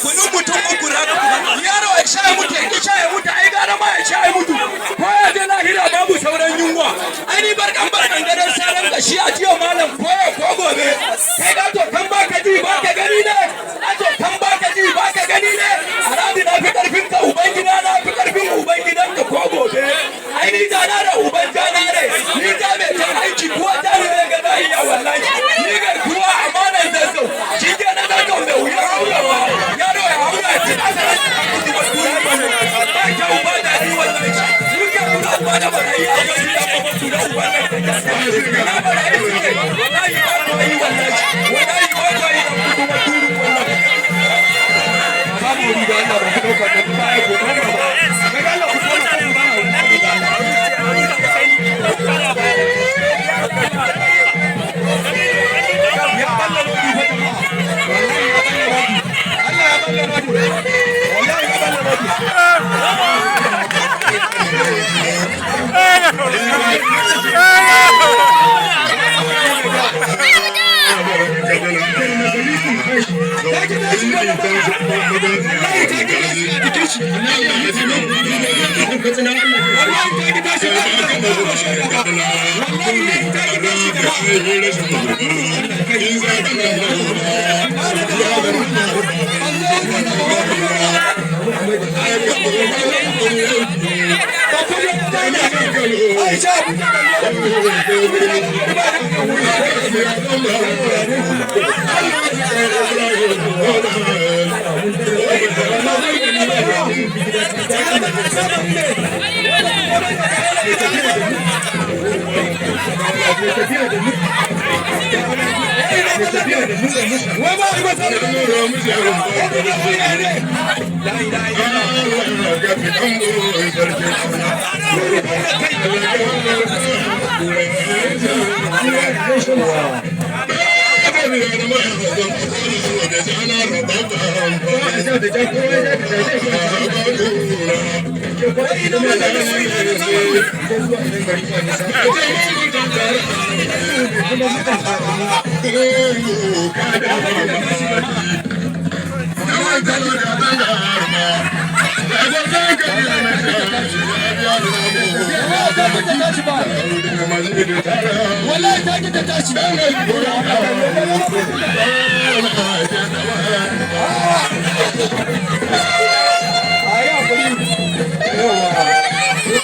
Kunun mutum uku rak. Yaro ya sha ya mutu, ya ki sha ya mutu, ai gara ma ya sha ya mutu. Ko ya je lahira babu sauran yunwa. Ai ni barkan barkan gadon saran gashi a jiya malam, ko ya ko gobe. Kai gato kan baka ji baka gani ne. Gato kan baka ji baka gani ne. Aradi na fi karfin ka, uban gida na fi karfin uban gidan ka ko gobe. Ai ni jana da uban jana ne. Ni ja mai jan aiki kuwa ja ne ga na iya wallahi. Ni garkuwa amanar Zazzau. Shi ke na Zazzau mai wuyan haurawa. Yaro ya haura ya ci nasarar da kudu ba turi ba. Ba kyau ba daɗi wallahi. Ni ke kula uba da barayi a gari da ba kula uba da na barayi suke. Wallahi ba ku yi wallahi. Wallahi ba ku yi da kudu ba turi wallahi. Ba mu wuri da Allah ba ku dauka da baya ko ba ba. Kai da Allah ku koma kan ba mu da Allah. Ya balla lodi fa jama'a. Wallahi ya balla lodi. Allah ya balla lodi. Wallahi ya balla lodi. Wallahi ta ki tashi a jikin shi. Wallahi ta ki tashi ba wallahi ta ki tashi jama'a. Aisha. Wallahi ta ki ta tashi. Ayi hakuri. Yawa.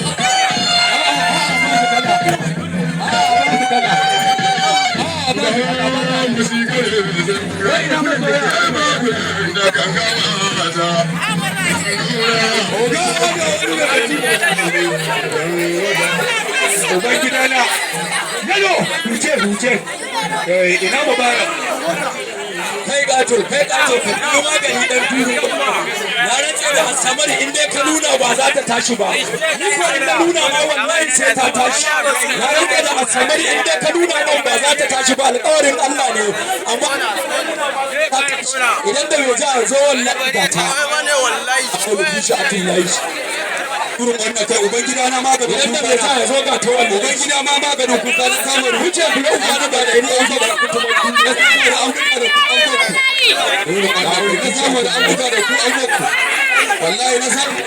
Uban gidana. Yalo, huce huce. Ina Mubarak. Kai gato, kai gato, ka nuna magani dan turu. Na rantse da Asamar, in dai ka nuna ba za ta tashi ba. Ni ko in na nuna ma wallahi sai ta tashi. Na rantse da Asamar, in dai ka nuna man ba za ta tashi ba, alƙawarin Allah ne. Amma idan da bai ji a zo wallahi ga ta. A shi a tillahi. Turin wannan kai uban gida na maganin Idan da bai sa ya zo ga ta wannan. Uban gida ma maganin kuka na samun huce bulo uba na ba da ruwa ba na samu da an buga da ku an bakku. Na samu da an buga da ku an bakku. Wallahi na samu.